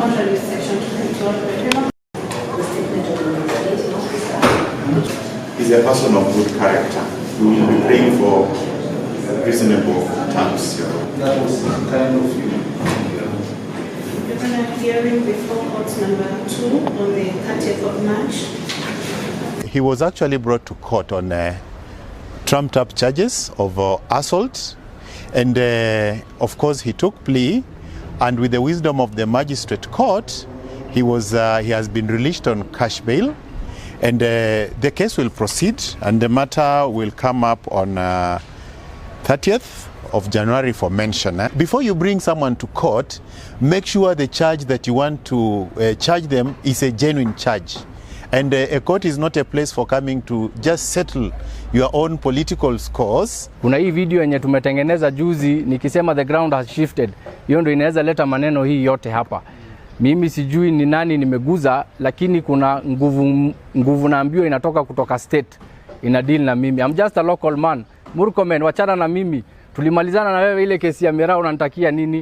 Contrary to section 251 of the Criminal The statement of the investigating officer. He's a person of good character. We will be praying for reasonable terms. That was kind of you. You're going to hearing before court number 2 on the 30th of March. He was actually brought to court on trumped up charges of assault, and of course he took plea, and with the wisdom of the magistrate court, he has been released on cash bail, and the case will proceed, and the matter will come up on 30th of January for mention. Before you bring someone to court, make sure the charge that you want to charge them is a genuine charge. And a court is not a place for coming to just settle your own political scores. Kuna hii video yenye tumetengeneza juzi nikisema the ground has shifted, hiyo ndio inaweza leta maneno hii yote hapa. Mimi sijui ni nani nimeguza, lakini kuna nguvu, nguvu naambiwa inatoka kutoka state ina deal na mimi. I'm just a local man. Murkomen, wachana na mimi. Tulimalizana na wewe ile kesi ya miraa, unanitakia nini?